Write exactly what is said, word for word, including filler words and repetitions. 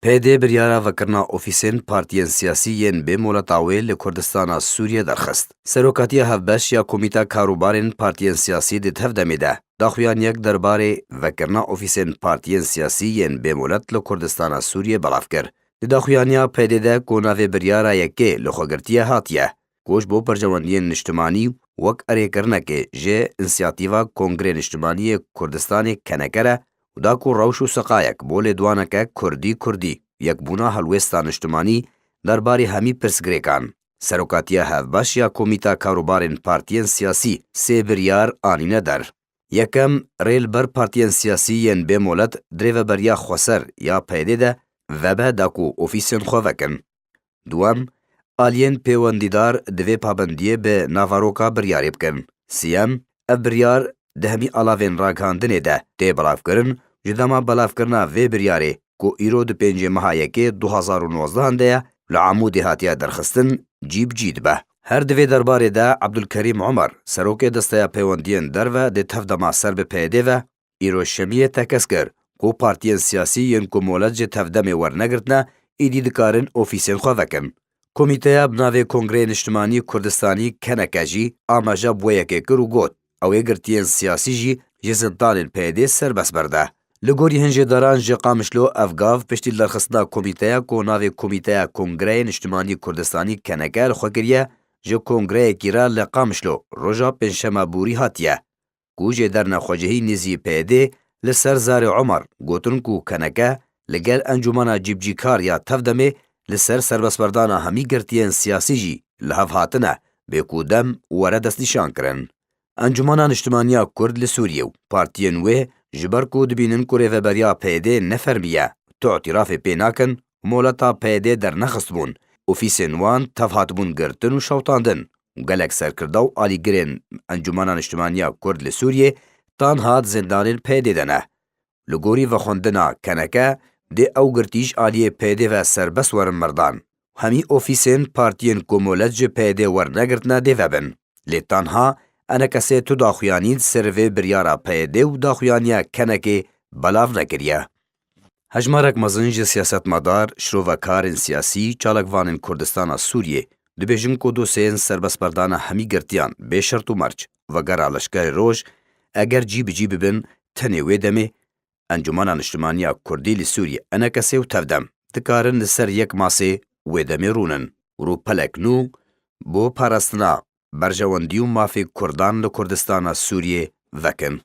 P D biryara vekirina ofîsên partiyên siyasî yên bê moleta wê li Kurdistana Sûriyê derxist. Serokatiya Hevbeş ya Komîta Karûbarên Partiyên Siyasî di tevdemê de daxuyaniyek derbarê vekirina ofîsên partiyên siyasî yên bê molet li Kurdistana Sûriyê belav kir. Di daxuyaniya P D de ku navê biryara yekê li xwe girtiye hatiye, ku ji bo berjewendiyên niştimanî wek erêkirinekê ji însiyatîva Kongrê Niştimanî yê Kurdistanê kenekere û da ku rewş û siqayek bo lêdwaneke Kurdî-Kurdî, yekbûna helwêsta niştimanî derbarê hemî pirsgirêkan. Serokatiya Hevbeş ya Komîta Karûbarên Partiyên Siyasî sê biryar anîne der. Yekem, rê li ber partiyên siyasî yên bê molet di rêveberiya xweser ya P D de vebe da ku ofîsên xwe vekin. Duwem, aliyên pêwendîdar divê pabendiyê bi navaroka biryarê bikin. Siyem, ev biryar di hemî alavên ragihandinê de tê belavkirin, ji dema belavkirina vê biryarê ku îro di pêncê meha yekê du hazar û nozdehan de ye, li Amûdê hatiye derxistin, cî bi cî dibe. Her di vê derbarê de Ebdulkerîm Omer, serokê Desteya Pêwendiyên Derve, dê tevdema ser bi P D ve, îro şemiyê tekez kir ku partiyên siyasî yên ku molet ji tevdemê wernegirtine, êdî dikarin ofîsên xwe vekin. Komîteya bi navê Kongreyê Niştimanî Kurdistanî, keneke, jî amaje bi wê yekê kir û got, ew ê girtiyên siyasî jî ji zindanên P D serbest berde. Li gorî hin jêderan ji Qamişlo, ev gav piştî derxistina komîteya ku navê Komîteya Kongreyê Niştimanî Kurdistanî, keneke, li xwe kiriye, ji kongreyekî re li Qamişlo roja Pêncşema borî hatiye, ku jêderine xwecihî nêzî P D li ser zarê Omer gotin ku keneke li gel encûmena cîbicîkar ya tevdemê li ser serbestberdana hemî girtiyên siyasî jî li hev hatine, bê ku dem were destnîşankirin. Encûmena Niştimaniya Kurd li Sûriyê û partiyên wê, ji ber ku dibînin ku rêveberiya P D ne fermî ye, tu îtirafê pê nakin, moleta P D dernexistibûn, ofîsên wan tev hatibûn girtin û şewitandin û gelek serkirda û alîgirên Encûmena Niştimaniya Kurd li Sûriyê tanha di zindanên P D de ne. Li gorî vexwendina keneke, dê ew girtî ji aliyê P D ve serbest werin mirdan. Hemî ofîsên partiyên ku molet ji P D wernegirtine dê vebin. Lê tanha enekesê tu daxuyanî di ser vê biryara P D û daxuyaniya kenekê belav nekiriye. Hejmarek mezin ji siyasetmedar, şirovekarên siyasî, çalakvanên Kurdistana Sûriyê dibêjin ku dosyeyên serbestberdana hemî girtiyan bê şert û merc, vegera Leşkerê Roj, eger cî bi cî bibin, tenê wê demê Encûmena Niştimaniya Kurdî li Sûriyê, enekesê û tevdem, dikarin li ser yek masê wê demê rûnin û rûpelek nû bo parastina berjewendî û mafê Kurdan li Kurdistana Sûriyê vekin.